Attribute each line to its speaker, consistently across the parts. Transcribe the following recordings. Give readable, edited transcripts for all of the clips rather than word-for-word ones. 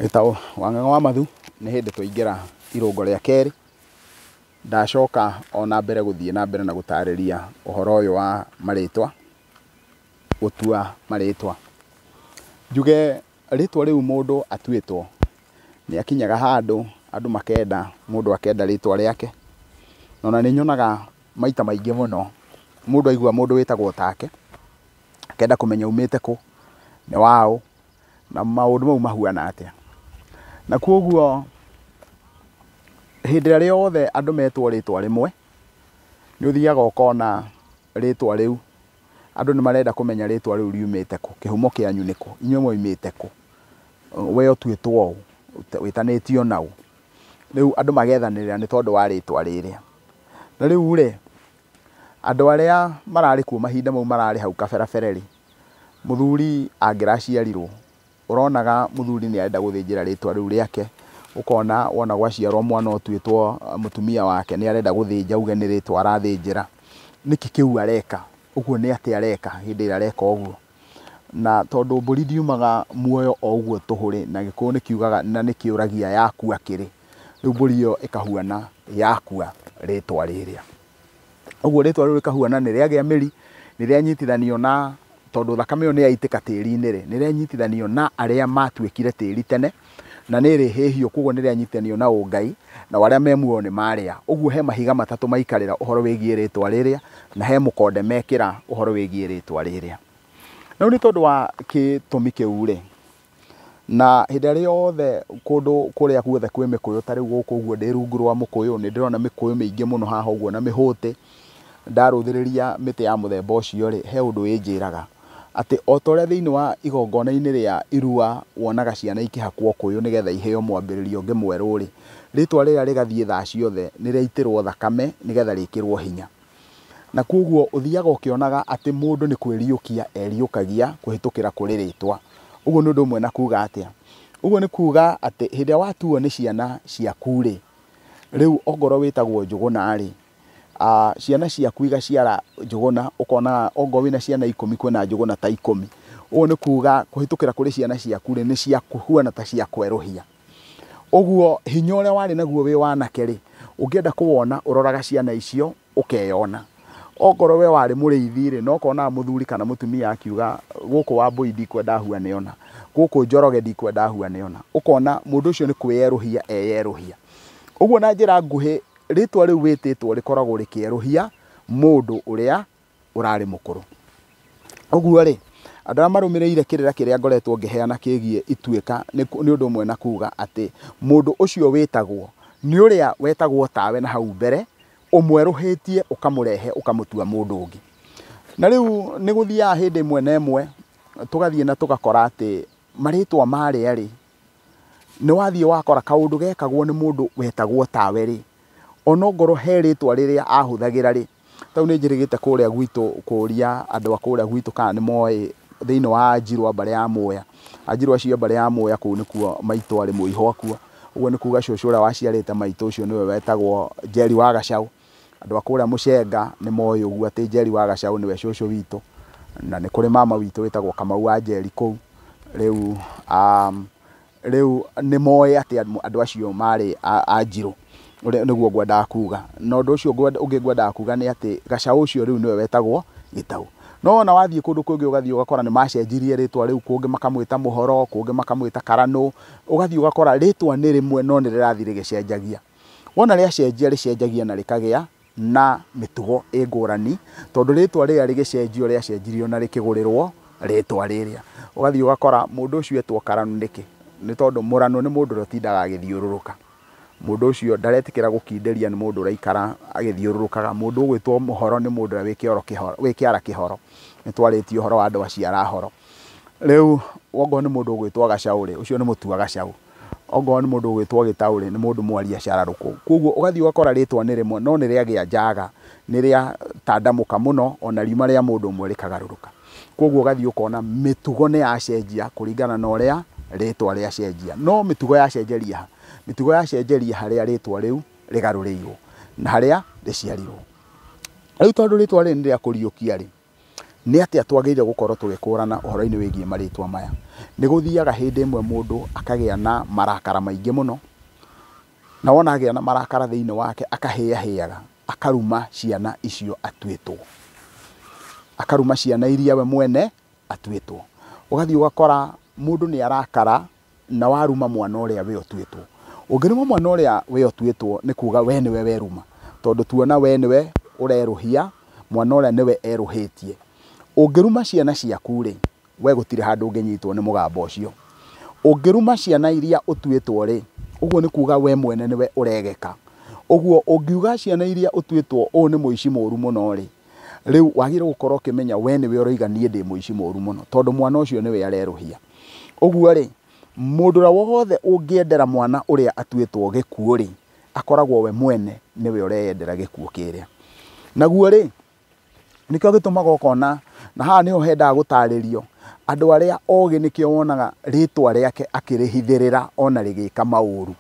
Speaker 1: Gĩtaũ wa Ng'ang'a wa Mathu nĩ hĩndĩ twaingĩra irũngo rĩa kerĩ. Ndacoka ona mbere gũthiĩ na mbere na gũtarĩria ũhoro ũyũ wa marĩtwa, gũtua marĩtwa. Njuge rĩtwa rĩu mũndũ atuĩtwo nĩ akinyaga handũ andũ makenda mũndũ akenda rĩtwa rĩake. Na ona nĩ nyonaga maita maingĩ mũno mũndũ aigua mũndũ wĩtagwo take akenda kũmenya aumĩte kũ, nĩ waũ, na maũndũ mau mahuana atĩa. Na koguo hĩndĩ ĩrĩa rĩothe andũ metwo rĩtwa rĩmwe, nĩ ũthiaga ũkona rĩtwa rĩu andũ nĩ marenda kũmenya rĩtwa rĩu riumĩte kũ, kĩhumo kĩanyu nĩ kũ, inyuĩ mwaumĩte kũ, we ũtuĩtwo ũũ, wĩtanĩtio na ũ. Rĩu andũ magethanĩrĩra nĩ tondũ wa rĩtwa rĩrĩa. Na rĩu rĩ, andũ arĩa mararĩ kuo mahinda mau mararĩ hau kaberabere rĩ, mũthuri angĩraciarirwo, ũronaga mũthuri nĩ arenda gũthĩnjĩra rĩtwa rĩu rĩake, ũkona wona gwaciarwo mwana ũtuĩtwo mũtumia wake nĩ arenda gũthĩnja auge nĩ rĩtwa arathĩnjĩra. Nĩkĩ kĩu areka? Ũguo nĩ atĩa areka hĩndĩ ĩrĩa areka ũguo? Na tondũ mbũri ndiumaga muoyo o ũguo tũhũ-rĩ, na Gĩkũyũ nĩ kiugaga na nĩ kĩũragia yakua kĩrĩ, rĩu mbũri ĩyo ĩkahuana yakua rĩtwa rĩrĩa. Ũguo rĩtwa rĩu rĩkahuana nĩ rĩagĩa mĩri, nĩ rĩanyitithanio na tondũ thakame ĩyo nĩ yaitĩka tĩri-inĩ rĩ, nĩ rĩanyitithanio na arĩa matuĩkire tĩri tene, na nĩ ĩrĩhĩhio, koguo nĩ rĩanyitithanio na ũngai, nao arĩa me muoyo nĩ marĩa. Ũguo he mahiga matatũ maikarĩra ũhoro wĩgiĩ rĩtwa rĩrĩa, na he mũkonde mekĩra ũhoro wĩgiĩ rĩtwa rĩrĩa. Na rĩu nĩ tondũ wa gĩtũmi kĩu rĩ, na hĩndĩ ĩrĩa yothe kũndũ kũrĩa guothe kwĩ mĩkũyũ ta rĩu gũkũ ũguo ndĩ rungu rwa mũkũyũ, nĩ ndĩrona mĩkũyũ mĩingĩ mũno haha ũguo na mĩhũtĩ. Ndarũthĩrĩria mĩtĩ ya mũthemba ũcio rĩ, he ũndũ ĩnjĩraga atĩ o ta ũrĩa thĩinĩ wa igongona-inĩ rĩa irua wonaga ciana ikĩhakwo ũkũyũ nĩgetha iheo mwambĩrĩrio ũngĩ mwerũ rĩ, rĩtwa rĩrĩa rĩgathiĩ thaa ciothe nĩ rĩaitĩrwo thakame nĩgetha rĩkĩrwo hinya. Na koguo ũthiaga ũkĩonaga atĩ mũndũ nĩ kwĩriũkia eriũkagia kũhĩtũkĩra kũrĩ rĩtwa. Ũguo nĩ ũndũ ũmwe na kuga atĩa? Ũguo nĩ kuga atĩ hĩndĩ ĩrĩa watuo nĩ ciana ciaku rĩ, rĩu ongorwo wĩtagwo Njũgũna rĩ, ciana ciaku igaciara Njũgũna, ũkona ongorwo wĩna ciana 10 kwĩna Njũgũna ta 10. Ũguo nĩ kuga kũhĩtũkĩra kũrĩ ciana ciaku rĩ, nĩ ciakuhuana ta cia kwerũhia. Ũguo hinya ũrĩa warĩ naguo wĩ wanake rĩ, ũngĩenda kũwona ũroraga ciana icio ũkeyona. Ongorwo we warĩ mũrĩithi rĩ, no ũkonaga mũthuri kana mũtumia akiuga gũkũ Wambũi ndikwenda huane ona, gũkũ Njoroge ndikwenda huane ona. Ũkona mũndũ ũcio nĩ kwĩyerũhia eyerũhia. Ũguo na njĩra nguhĩ rĩtwa rĩu wĩtĩtwo rĩkoragwo rĩkĩerũhia mũndũ ũrĩa ũrarĩ mũkũrũ. Ũguo rĩ, andũ arĩa marũmĩrĩire kĩrĩra kĩrĩa ngoretwo ngĩheana kĩgiĩ ituĩka nĩ ũndũ ũmwe na kuga atĩ mũndũ ũcio wĩtagwo nĩ ũrĩa wetagwo tawe na hau mbere, ũmwerũhĩtie ũkamũrehe ũkamũtua mũndũ ũngĩ. Na rĩu nĩ gũthiaga hĩndĩ ĩmwe na ĩmwe tũgathiĩ na tũgakora atĩ marĩtwa marĩa rĩ, nĩ wathiĩ wakora kaũndũ gekagwo nĩ mũndũ wetagwo tawe rĩ, ona ongorwo he rĩtwa rĩrĩa ahũthagĩra rĩ, ta rĩu nĩ njĩrĩgĩte kũrĩa gwitũ kũria andũ a kũrĩa gwitũ kana nĩ moĩ thĩinĩ wa Anjirũ a mbarĩ ya Mũya. Anjirũ acio a mbarĩ ya Mũya kũu nĩkuo maitũ arĩ mũihwa kuo. Ũguo nĩ kuga cũcũ ũrĩa waciarĩte maitũ ũcio nĩwe wetagwo Njeri wa Gacaũ. Andũ a kũrĩa Mũcenga nĩ moĩ ũguo atĩ Njeri wa Gacaũ nĩwe cũcũ witũ. Na nĩ kũrĩ mama witũ wĩtagwo Kamau wa Njeri kũu. Rĩu rĩu nĩ moĩ atĩ andũ acio marĩ Anjirũ. Ũrĩa nĩguo ngwendaga kuga. Na ũndũ ũcio ũngĩ ngwendaga kuga nĩ atĩ Gacaũ ũcio rĩu nĩwe wetagwo Gĩtaũ. No ona wathiĩ kũndũ kũngĩ ũgathiĩ ũgakora nĩ macenjirie rĩtwa rĩu, kũngĩ makamwĩta Mũhoro, kũngĩ makamwĩta Karanũ, ũgathiĩ ũgakora rĩtwa nĩ rĩmwe no nĩ rĩrathiĩ rĩgĩcenjagia. Wona rĩacenjia rĩcenjagia na rĩkagĩa na mĩtugo ĩ ngũrani, tondũ rĩtwa rĩrĩa rĩgĩcenjio rĩacenjirio na rĩkĩgũrĩrwo rĩtwa rĩrĩa. Ũgathiĩ ũgakora mũndũ ũcio etwo Karanũ nĩkĩ? Nĩ tondũ mũranũ nĩ mũndũ ũrĩa ũtindaga agĩthiũrũrũka. Mũndũ ũcio ndaretĩkĩra gũkindĩria, nĩ mũndũ ũraikara agĩthiũrũrũkaga. Mũndũ ũgwĩtwo Mũhoro nĩ mũndũ ũrĩa wĩ kĩara kĩhoro. Nĩ twarĩtie ũhoro wa andũ aciara horo. Rĩu ongorwo nĩ mũndũ ũgwĩtwo Gacaũ rĩ, ũcio nĩ mũtua gacaũ. Ongorwo nĩ mũndũ ũgwĩtwo Gĩtaũ rĩ, nĩ mũndũ mwaria cararũkũ. Koguo ũgathiĩ ũgakora rĩtwa nĩ rĩmwe no nĩ rĩagĩa njaga, nĩ rĩatandamũka mũno, ona riuma rĩa mũndũ ũmwe rĩkagarũrũka. Koguo ũgathiĩ ũkona mĩtugo nĩ yacenjia kũringana na ũrĩa rĩtwa rĩacenjia. No mĩtugo yacenjeria ha? Mĩtugo yacenjeria harĩa rĩtwa rĩu rĩgarũrĩirwo na harĩa rĩciarirwo. Rĩu tondũ rĩtwa rĩrĩ nĩ rĩa kũriũkia rĩ, Nĩ atĩa twagĩrĩire gũkorwo tũgĩkũrana ũhoro-inĩ wĩgiĩ marĩtwa maya? Nĩ gũthiaga hĩndĩ ĩmwe mũndũ akagĩa na marakara maingĩ mũno, na wona agĩa na marakara thĩinĩ wake akahĩahĩaga, akaruma ciana icio atuĩtwo, akaruma ciana iria we mwene atuĩtwo. Ũgathiĩ ũgakora mũndũ nĩ arakara na waruma mwana ũrĩa we ũtuĩtwo. Ũngĩruma mwana ũrĩa we ũtuĩtwo nĩ kuga we nĩwe weruma, tondũ tuona we nĩwe ũrerũhia, mwana ũrĩa nĩwe erũhĩtie. Ũngĩruma ciana ciaku rĩ, we gũtirĩ handũ ũngĩnyitwo nĩ mũgambo ũcio. Ũngĩruma ciana iria ũtuĩtwo rĩ, ũguo nĩ kuga we mwene nĩwe ũregeka. Ũguo ũngiuga ciana iria ũtuĩtwo ũũ nĩ mũici mũru mũno rĩ, rĩu wagĩrĩirwo gũkorwo ũkĩmenya we nĩwe ũroiga niĩ ndĩ mũici mũru mũno, tondũ mwana ũcio nĩwe arerũhia. Ũguo rĩ, mũndũ ũrĩa wothe ũngĩendera mwana ũrĩa atuĩtwo gĩkuũ rĩ, akoragwo we mwene nĩwe ũreyendera gĩkuũ kĩrĩa. Naguo rĩ, nĩkĩo gĩtũmaga ũkona, na haha nĩho hendaga gũtarĩrio, andũ arĩa ogĩ nĩkĩo wonaga rĩtwa rĩake akĩrĩhithĩrĩra ona rĩgĩka maũru.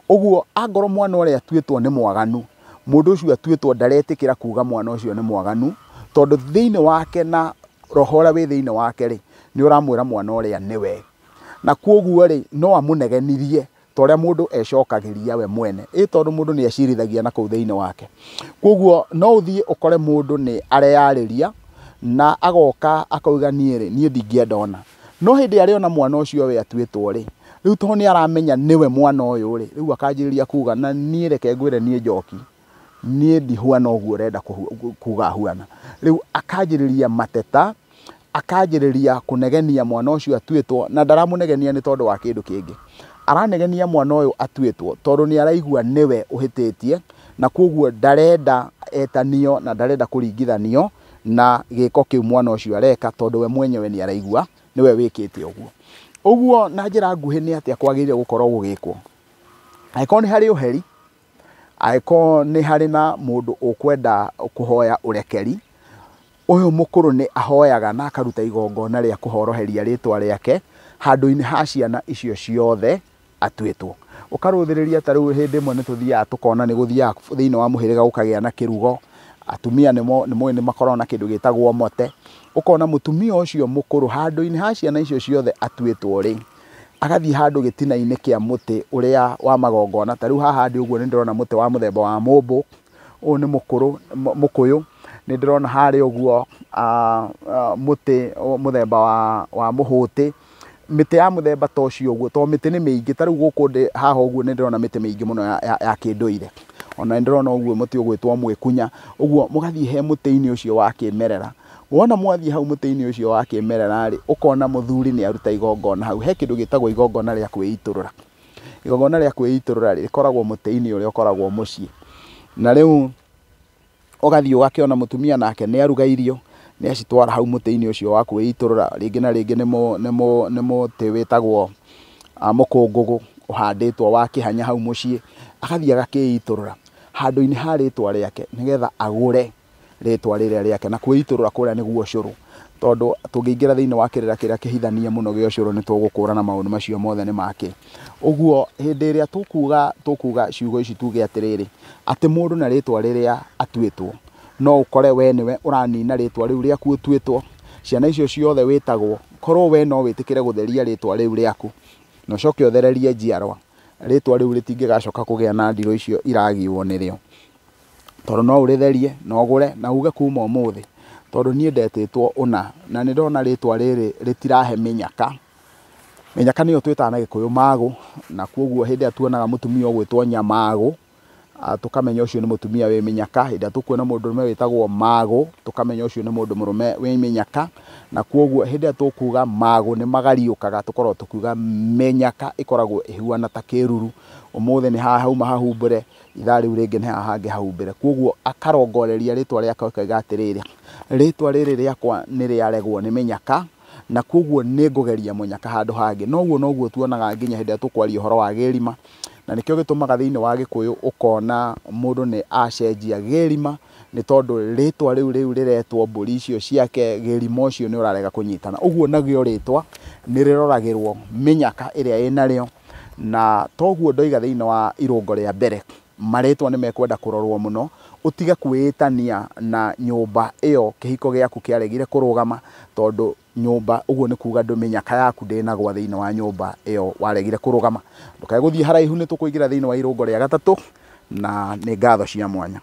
Speaker 1: Ũguo angorwo mwana ũrĩa atuĩtwo nĩ mwaganu, mũndũ ũcio atuĩtwo ndaretĩkĩra kuga mwana ũcio nĩ mwaganu, tondũ thĩinĩ wake na roho ũrĩa wĩ thĩinĩ wake rĩ, nĩ ũramwĩra mwana ũrĩa nĩwe. Na kwoguo rĩ, no amũnegenirie ta ũrĩa mũndũ ecokagĩria we mwene, ĩ tondũ mũndũ nĩ ecirithagia na kũu thĩinĩ wake. Kwoguo no ũthiĩ ũkore mũndũ nĩ areyarĩria na agoka akauga niĩ rĩ, niĩ ndingĩenda ona. No hĩndĩ ĩrĩa arĩona mwana ũcio we atuĩtwo rĩ, rĩu tondũ nĩ aramenya nĩwe mwana ũyũ rĩ, rĩu akanjĩrĩria kuga na niĩ reke ngwĩre niĩ Njoki, niĩ ndihuana ũguo ũrenda kuga huana. Rĩu akanjĩrĩria mateta, akanjĩrĩria kũnegenia mwana ũcio atuĩtwo, na ndaramũnegenia nĩ tondũ wa kĩndũ kĩngĩ. Aranegenia mwana ũyũ atuĩtwo tondũ nĩ araigua nĩwe ũhĩtĩtie, na kwoguo ndarenda etanio na ndarenda kũringithanio na gĩko kĩu mwana ũcio areka, tondũ we mwenyewe nĩ araigua nĩwe wĩkĩte ũguo. Ũguo na njĩra nguhĩ nĩ atĩa kwagĩrĩire gũkorwo gũgĩkwo? Angĩkorwo nĩ harĩ ũheri, angĩkorwo nĩ harĩ na mũndũ ũkwenda kũhoya ũrekeri, ũyũ mũkũrũ nĩ ahoyaga na akaruta igongona rĩa kũhoroheria rĩtwa rĩake handũ-inĩ ha ciana icio ciothe atuĩtwo. Ũkarũthĩrĩria ta rĩu hĩndĩ ĩmwe nĩ tũthiaga tũkona nĩ gũthiaga thĩinĩ wa mũhĩrĩga gũkagĩa na kĩrugo, atumia nĩmoĩ nĩ makoragwo na kĩndũ gĩtagwo mote. Ũkona mũtumia ũcio mũkũrũ handũ-inĩ ha ciana icio ciothe atuĩtwo rĩ, agathiĩ handũ gĩtina-inĩ kĩa mũtĩ ũrĩa wa magongona. Ta rĩu haha ndĩ ũguo nĩ ndĩrona mũtĩ wa mũthemba wa mũmbũ, ũyũ nĩ mũkũrũ, mũkũyũ, nĩ ndĩrona harĩa ũguo mũtĩ mũthemba wa mũhũtĩ, mĩtĩ ya mũthemba ta ũcio ũguo, tondũ mĩtĩ nĩ mĩingĩ. Ta rĩu gũkũ ndĩ haha ũguo nĩ ndĩrona mĩtĩ mĩingĩ mũno ya kĩndũire. Ona nĩ ndĩrona ũguo mũtĩ ũgwĩtwo mwĩkunya, ũguo mũgathiĩ he mũtĩ-inĩ ũcio wa kĩmerera. Wona mwathiĩ hau mũtĩ-inĩ ũcio wa kĩmerera rĩ, ũkona mũthuri nĩ aruta igongona hau. He kĩndũ gĩtagwo igongona rĩa kwĩitũrũra. Igongona rĩa kwĩitũrũra rĩ, rĩkoragwo mũtĩ-inĩ ũrĩa ũkoragwo mũciĩ. Na rĩu ũgathiĩ ũgakĩona mũtumia nake nĩ aruga irio, nĩ acitwara hau mũtĩ-inĩ ũcio wa kwĩitũrũra. Rĩngĩ na rĩngĩ nĩ mũtĩ wĩtagwo mũkũngũgũ ũhandĩtwo wa kĩhanya hau mũciĩ, agathiĩ agakĩitũrũra handũ-inĩ ha rĩtwa rĩake nĩgetha agũre rĩtwa rĩrĩa rĩake. Na kwĩitũrũra kũrĩa nĩguo ũcũrũ, tondũ tũngĩingĩra thĩinĩ wa kĩrĩra kĩrĩa kĩhithanie mũno gĩa ũcũrũ nĩ tũgũkũrana maũndũ macio mothe nĩ make. Ũguo hĩndĩ ĩrĩa tũkuga ciugo ici tuge atĩrĩrĩ, atĩ mũndũ na rĩtwa rĩrĩa atuĩtwo, no ũkore we nĩwe ũranina rĩtwa rĩu rĩaku ũtuĩtwo, ciana icio ciothe wĩtagwo, korwo we no wĩtĩkĩre gũtheria rĩtwa rĩu rĩaku na ũcoke ũthererie njiarwa, rĩtwa rĩu rĩtingĩgacoka kũgĩa na ndirũ icio iragiywo nĩrĩo. Tondũ no ũrĩtherie na ũgũre na uge kuma ũmũthĩ, tondũ niĩ ndetĩtwo ũna na nĩ ndona rĩtwa rĩrĩ rĩtirahe mĩnyaka. Mĩnyaka nĩyo twĩtaga na Gĩkũyũ magũ, na kwoguo hĩndĩ ĩrĩa tuonaga mũtumia ũgwĩtwo Nyamagũ, tũkamenya ũcio nĩ mũtumia wĩ mĩnyaka. Hĩndĩ ĩrĩa tũkuona mũndũrũme wĩtagwo Magũ, tũkamenya ũcio nĩ mũndũ mũrũme wĩ mĩnyaka. Na kwoguo hĩndĩ ĩrĩa tũkuga magũ nĩ magariũkaga, tũkoragwo tũkiuga mĩnyaka ĩkoragwo ĩhuana ta kĩruru. Ũmũthĩ nĩ haha hauma hahumbũre, ithaa rĩu rĩngĩ nĩ haha hangĩ hahumbĩre. Kwoguo akarongoreria rĩtwa rĩake akauga atĩrĩrĩ, rĩtwa rĩrĩ rĩakwa nĩ rĩaregwo nĩ mĩnyaka, na kwoguo nĩ ngũgeria mũnyaka handũ hangĩ. Noguo noguo tuonaga nginya hĩndĩ ĩrĩa tũkwaria ũhoro wa gĩrima, na nĩkĩo gĩtũmaga thĩinĩ wa Gĩkũyũ ũkona mũndũ nĩ acenjia gĩrima, nĩ tondũ rĩtwa rĩu rĩretwo mbũri icio ciake, gĩrima ũcio nĩ ũrarega kũnyitana. Ũguo narĩo rĩtwa nĩ rĩroragĩrwo mĩnyaka ĩrĩa ĩnarĩo, na toguo ndoiga thĩinĩ wa irũngo rĩa mbere, marĩtwa nĩ mekwenda kũrorwo mũno. Ũtige kwĩĩtania na nyũmba ĩyo kĩhiko gĩaku kĩaregire kũrũgama, tondũ nyũmba ũguo nĩ kuga ndũ mĩnyaka yaku ndĩnagwa thĩinĩ wa nyũmba ĩyo waregire kũrũgama. Ndũkae gũthiĩ haraihu, nĩ tũkũingĩra thĩinĩ wa irũngo rĩa gatatũ, na nĩ ngatho cia mwanya.